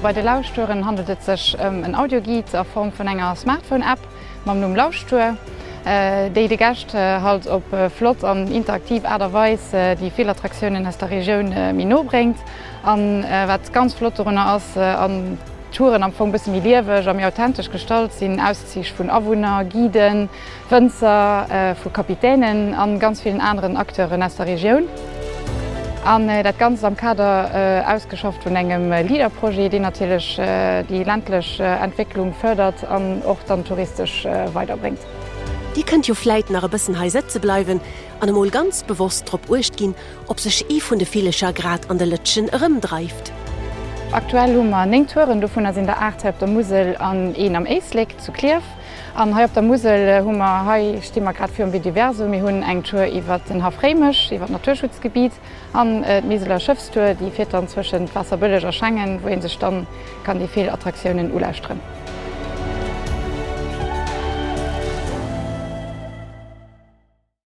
Bei de Lauschtouren handelt et sech ëm en Audioguide a Form vun enger Smartphone-App mam Numm Lauschtour, déi de Gäscht halt op flott an interaktiv Aart a Weis déi vill Attraktiounen aus der Regioun méi no bréngt. An wat ganz flott dorunner ass, an d'Touren am Fong bësse méi lieweg a méi authentesch gestalt sinn, Auszich vun Awunner, Guiden, Wënzer, vu Kapitänen a ganz villen aneren Acteuren aus der Regioun. An dat Ganzt am Kader ausgeschafft vun engem LEADER-Projet, deen natierlech déi ländlech Entwécklung fërdert an och dann touristesch weiderbréngt. Dir kënnt jo vläit nach e bëssen hei sëtze bleiwen an emol ganz bewosst drop uecht ginn, ob sech ee vun de Villecher grad an de Lëtschen erëmdreift. Aktuell hu mer 9 Touren, dovunner sinn der 8 hei op der Musel an een am Éislek zu Klierf. An hei op der Musel hu mer, hei sti mer grad virum Biodiversum, mir hunn eng Tour iwwert den Haff Réimech, iwwert d'Naturschutzgebiet an d'Miseler Schëffstour, déi fiert dann zwëschent Waasserbëlleg a Schengen, wou ee sech dann kann déi vill Attraktiounen ulauschteren.